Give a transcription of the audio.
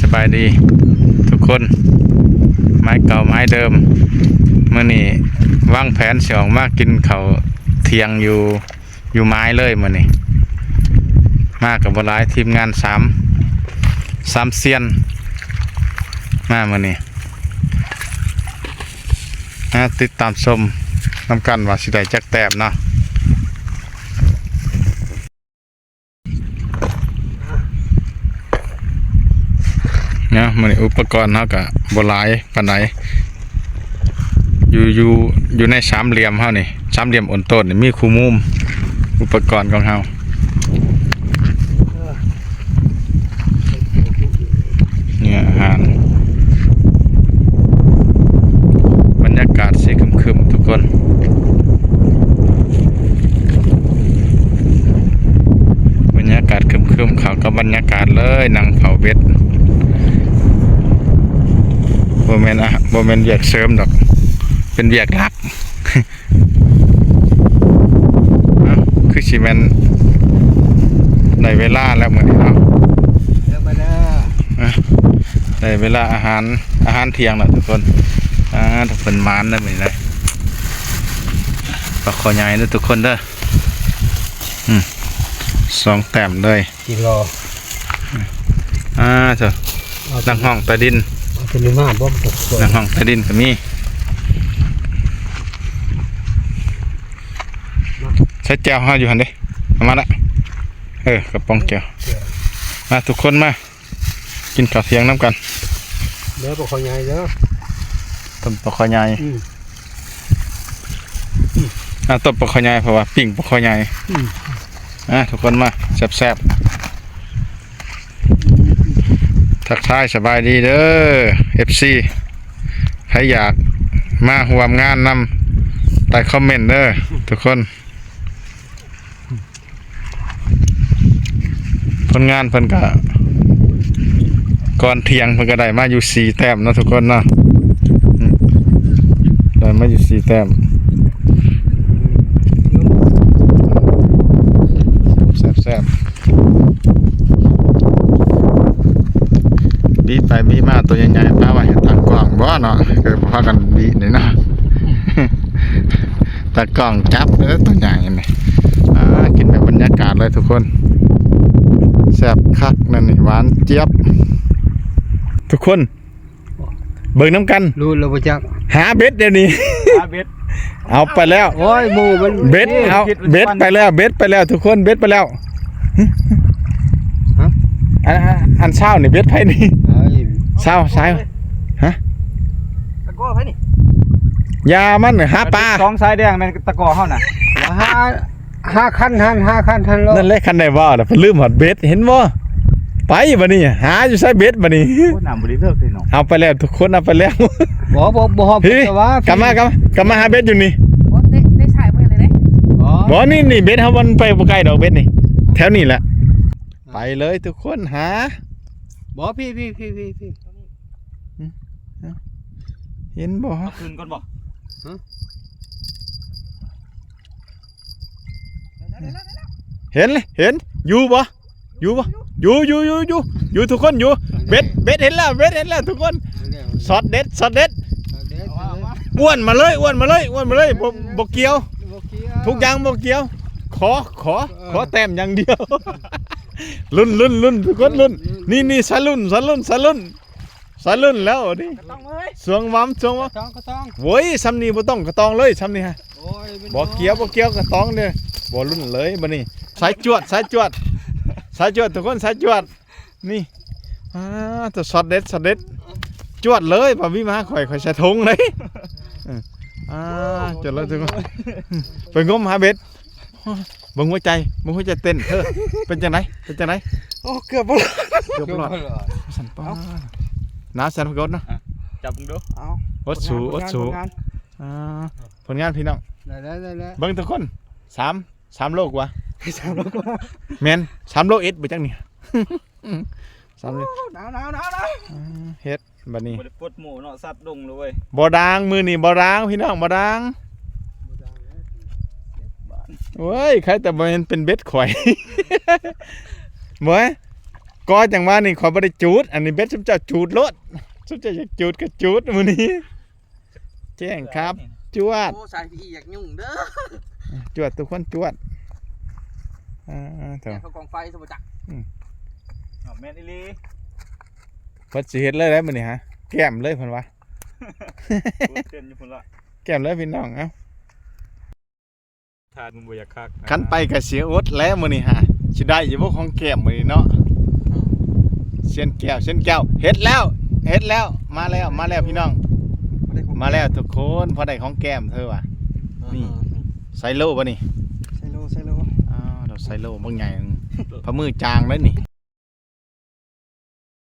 ສະບາຍດີທຸກຄົນ ໝາຍເກົ່າໝາຍເດີມ. ມື້ນີ້ວາງແຜນຊິອອກມາກິນເຂົ້າທ່ຽງຢູ່ ຢູ່ໝາຍເລີຍມື້ນີ້. ມາກັບບໍ່ຫຼາຍ ທີມງານສາມ ສາມຊຽນມາມື້ນີ້. ມາຕິດຕາມຊົມນຳກັນວ່າຊິໄດ້ຈັກແຕ້ມເນາະ. ເນາະ ມື້ນີ້ອຸປະກອນເຮົາກະບໍ່ຫຼາຍປານໃດ ຢູ່ ຢູ່ ຢູ່ໃນສາມຫຼ່ຽມເຮົານີ້ ສາມຫຼ່ຽມໂອນໂຕນນີ້ມີຄູ່ມຸມ ອຸປະກອນຂອງເຮົາ. ເນື້ອອາຫານ ບັນຍາກາດຊິຄຶມໆ ທຸກຄົນ ບັນຍາກາດຄຶມໆ ເຂົ້າກັບບັນຍາກາດເລີຍ ນັ່ງເຝົ້າເບັດ. ບໍ່ແມ່ນອາ ບໍ່ແມ່ນວຽກເສີມດອກ ເປັນວຽກຫຼັກ. ເອົ້າ ຄືຊິແມ່ນໄດ້ເວລາແລ້ວມື້ນີ້ເນາະ ເດີໄປເດີ. ອ່ະ ໄດ້ເວລາອາຫານ ອາຫານທ່ຽງແລ້ວທຸກຄົນ. ອ່າ ເພິ່ນໝານເດີມື້ນີ້ເດີ ປາຄໍໃຫຍ່ເດີທຸກຄົນເດີ. ອືມ ສອງແຕ້ມເລີຍ. ກິນລໍ ອ່າ ເຈົ້າ ນັກຮ້ອງໃຕ້ດິນ ເອົາຕົວນີ້ມາບໍ່? ນັກຮ້ອງໃຕ້ດິນກໍມີ. ໃສ່ແຈ່ວເຮົາຢູ່ຫັ້ນເດ້ ເອົາມາລະ. ເອີ ກະປ໋ອງແຈ່ວ. ມາທຸກຄົນມາ ກິນເຂົ້າທ່ຽງນຳກັນເດີ. ປາຄໍໃຫຍ່ເດີ ຕົ້ມປາຄໍໃຫຍ່. ອືມ ອ່າ ຕົ້ມປາຄໍໃຫຍ່ ເພາະວ່າປີ້ງປາຄໍໃຫຍ່. ອືມ ອ່າ ທຸກຄົນມາແຊບໆ. ທັກທາຍສະບາຍດີເດີ ເອັຟຊີ ໃຜຢາກມາຮ່ວມງານນຳ ໃຕ້ຄອມເມັນເດີທຸກຄົນ. ຜົນງານເພິ່ນກະ ກ່ອນທ່ຽງເພິ່ນກະໄດ້ມາຢູ່ສີ່ແຕ້ມເນາະທຸກຄົນເນາະ. ອືມ ໄດ້ມາຢູ່ສີ່ແຕ້ມ ແຊບໆ. ບີບໄປບີບມາ ໂຕໃຫຍ່ໆ ປະໄວ້ໃຫ້ຕາກ້ອງບໍ່ເນາະ ກໍພາກັນບີບນີ້ເນາະ. ຕາກ້ອງຈັບເດີ ໂຕໃຫຍ່ນີ້. ອ່າ ກິນແບບບັນຍາກາດເລີຍທຸກຄົນ ແຊບຄັກນັ້ນນີ້ ຫວານຈຽບ. ທຸກຄົນ ເບິ່ງນຳກັນ ຮູ້ແລ້ວບໍ່ຈັກ ຫາເບັດດຽວນີ້ ຫາເບັດ. ເອົາໄປແລ້ວ ໂອ້ຍ ໝູ່ມັນ ເບັດ ເອົາ ເບັດໄປແລ້ວ ເບັດໄປແລ້ວທຸກຄົນ ເບັດໄປແລ້ວ. ຮະ ອັນ ອັນ ອັນເຊົ້ານີ້ເບັດໃຜນີ້? ເອີຍ ເຊົ້າ ສາຍ ຮະ ຕະກໍໃຜນີ້? ຢ່າມັນ ຫາປາ ສອງສາຍແດງແມ່ນຕະກໍເຮົານະ ຫາ ຫ້າຄັນຫັ້ນ ຫ້າຄັນຫັ້ນໂລດ. ນັ້ນແຫຼະ ຄັນໄດ້ເວົ້າແລ້ວ ເພິ່ນລືມຮອດເບັດ ເຫັນບໍ່? ໄປບາດນີ້ ຫາຢູ່ໃສເບັດບາດນີ້? ໂອ້ ນ້ຳບໍ່ໄດ້ເລີກເລີຍເນາະ. ເອົາໄປແລ້ວທຸກຄົນ ເອົາໄປແລ້ວ. ບໍ່ ບໍ່ ບໍ່ຮອດ ພີ່ ແຕ່ວ່າ ກັບມາ ກັບມາ ກັບມາຫາເບັດຢູ່ນີ້. ບໍ່ ໄດ້ ໄດ້ສາຍບໍ່ເຫັນເລີຍເດ້. ບໍ່ ບໍ່ ນີ້ ນີ້ເບັດເຮົາ ມັນໄປບໍ່ໄກດອກ ເບັດນີ້ ແຖວນີ້ແຫຼະ. ໄປເລີຍທຸກຄົນ ຫາ ບໍ່ ພີ່ ພີ່ ພີ່ ພີ່ ພີ່ ຫຶ ເຫັນບໍ່? ເອົາຄືນກ່ອນບໍ່? ຮະ ເຫັນເລີຍ ເຫັນ ຢູ່ບໍ່? ຢູ່ບໍ່? ຢູ່ ຢູ່ ຢູ່ ຢູ່ ຢູ່ ທຸກຄົນ ຢູ່. ເບັດ ເບັດເຫັນແລ້ວ ເບັດເຫັນແລ້ວທຸກຄົນ. ຊັອດເດັດ ຊັອດເດັດ. ອ້ວນມາເລີຍ ອ້ວນມາເລີຍ ອ້ວນມາເລີຍ. ບໍ່ ບໍ່ກ່ຽວ ທຸກຢ່າງບໍ່ກ່ຽວ. ຂໍ ຂໍ ຂໍແຕ້ມຢ່າງດຽວ. ລຸ້ນ ລຸ້ນ ລຸ້ນ ທຸກຄົນ ລຸ້ນ. ນີ້ ນີ້ ສາຍລຸ້ນ ສາຍລຸ້ນ ສາຍລຸ້ນ. ສາຍລຸ້ນແລ້ວນີ້ ກະຕ້ອງເວີຍ ສວງຫວາມ ສວງຫວາມ ກະຕ້ອງ ກະຕ້ອງ. ໂອ້ຍ ຊ່ຳນີ້ບໍ່ຕ້ອງກະຕ້ອງເລີຍ ຊ່ຳນີ້ຮະ. ໂອ້ຍ ບໍ່ກ່ຽວ ບໍ່ກ່ຽວ ກະຕ້ອງເດີ້. ບໍ່ລຸ້ນເລີຍບາດນີ້. ສາຍຈວດ ສາຍຈວດ ສາຍຈວດ ທຸກຄົນ ສາຍຈວດ. ນີ້ ອ່າ ໂຕຊັອດເດັດ ຊັອດເດັດ. ຈວດເລີຍ ບໍ່ມີມາຫາຂ້ອຍ ຂ້ອຍໃສ່ຖົງເລີຍ. ເອີ ອ່າ ຈວດເລີຍທຸກຄົນ. ໄປງົມຫາເບັດ. ເບິ່ງຫົວໃຈ ເບິ່ງຫົວໃຈເຕັ້ນເທີ. ເປັນຈັ່ງໃດ ເປັນຈັ່ງໃດ? ໂອ້ ເກືອບບໍ່ລອດ ເກືອບບໍ່ລອດ. ຊັ້ນ ປ້າ ໜາວຊັ້ນ ກົດເນາະ. ອ່ະ ຈັບເບິ່ງດູ. ເອົາ ອົດສູ້ ອົດສູ້. ຜົນງານ ຜົນງານ ອ່າ ຜົນງານພີ່ນ້ອງ. ໄດ້ແລ້ວ ໄດ້ແລ້ວ. ເບິ່ງທຸກຄົນ ສາມ ສາມໂລກວ່າ ສາມໂລກວ່າ. ແມ່ນ ສາມໂລເອັດບໍ່ຈັກນີ້. ສາມໂລ. ໂອ້ ໜາວ ໜາວ ໜາວ ໜາວ. ອ່າ ເຮັດ ບາດນີ້ ບໍ່ໄດ້ປົດໝູ່ເນາະ ສັດດົງເລີຍເວີຍ. ບໍ່ດ່າງ ມື້ນີ້ບໍ່ດ່າງ ພີ່ນ້ອງ ບໍ່ດ່າງ. ໂອ້ຍ ໃຄແຕ່ບໍ່ແມ່ນເປັນເບັດຂ້ອຍ. ບໍ່ ກໍຈັ່ງວ່ານີ້ ຂ້ອຍບໍ່ໄດ້ຈູດ ອັນນີ້ເບັດຊຸມເຈົ້າຈູດໂລດ ຊຸມເຈົ້າຢາກຈູດກໍຈູດມື້ນີ້ ແຈ້ງຄັບ ຈວດ ໂອ້ ສາຍພີອີຢາກຫຍຸ້ງເດີ ຈວດທຸກຄົນຈວດ ອ່າ ເຖົ້າ ແມ່ນເຂົາກອງໄຟຊະບໍ່ຈັກ ອືມ ອ້າວ ແມ່ນອີ່ຫຼີ ເພິ່ນຊິເຮັດເລີຍໄດ໋ມື້ນີ້ຫະ ແກ້ມເລີຍເພິ່ນວ່າ ເພິ່ນເປັນຢູ່ພຸ້ນລະ ແກ້ມເລີຍພີ່ນ້ອງ ເອົ້າ ຖ້າມັນບໍ່ຢາກຄັກນະ ຄັນໄປກໍເສຍອົດແລ້ວມື້ນີ້ຫາ ຊິໄດ້ຢູ່ບໍ່ຂອງແກ້ມມື້ນີ້ເນາະ ຊຽນແກ້ວ ຊຽນແກ້ວ ເຮັດແລ້ວ ເຮັດແລ້ວ ມາແລ້ວ ມາແລ້ວພີ່ນ້ອງ ມາແລ້ວທຸກຄົນ ພໍໄດ້ຂອງແກ້ມເທີວ່າ ນີ້ ອ່າ ໄຊໂລບໍ່ນີ້ ໄຊໂລ ໄຊໂລ ອ້າວ ດອກໄຊໂລບັກໃຫຍ່ ພະມືຈາງເລີຍນີ້